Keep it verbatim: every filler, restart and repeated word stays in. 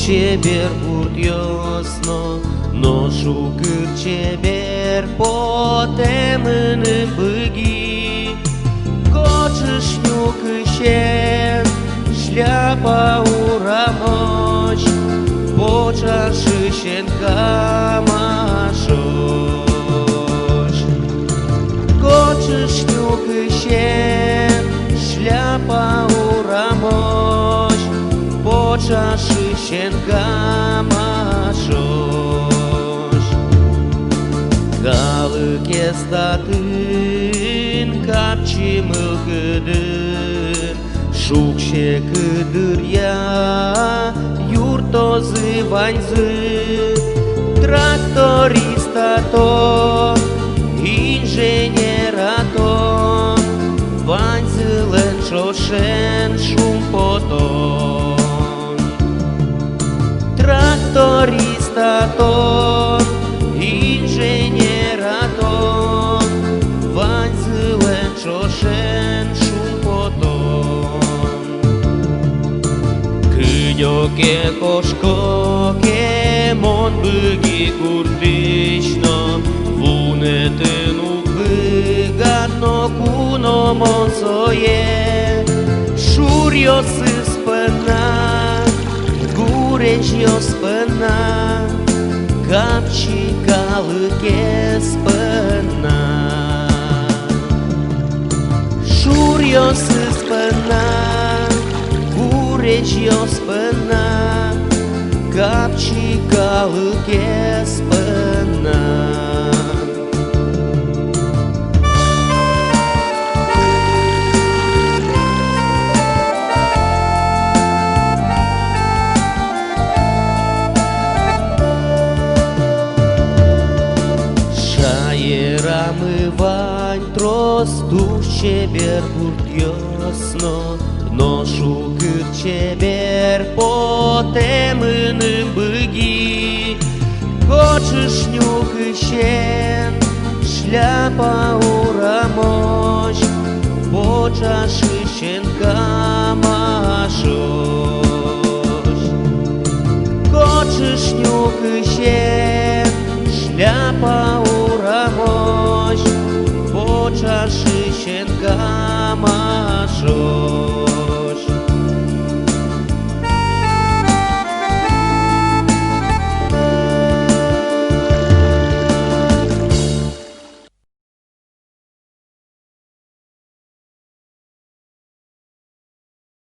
Чебер гуртъёс но, нош укыр чебер потэ мыным быги. Кочыш нюкысен шляпа урамозь, почашысен камашозь. Кочыш нюкысен шляпа урамозь, почашысен камашозь. Калыкез татын капчи мылкыдын, шуг-секыт дыръя юрттозы ваньзы. Тракторист-а тон, инженер-а тон, ваньзылэн ӵошен шумпотон. Тракторист-а тон, инженер-а тон, ваньзылэн ӵошен шумпотон. Кыдёке кошко ке мон Быги гуртысь но, вунэтыны уг быгаты но, куно мон сое. Шуръёсыз понна, гурезьёс понна, капчи калыкез понна. Шуръёсыз понна, гурезьёс понна, капчи калыкез понна. Шаерамы вань трос туж чебер гуртъёс но, нош укыр чебер потэ мыным Быги. Кочыш нюкысен шляпа урамозь, почашысен камашозь. Кочыш нюкысен шляпа урамозь, почашысен камашозь.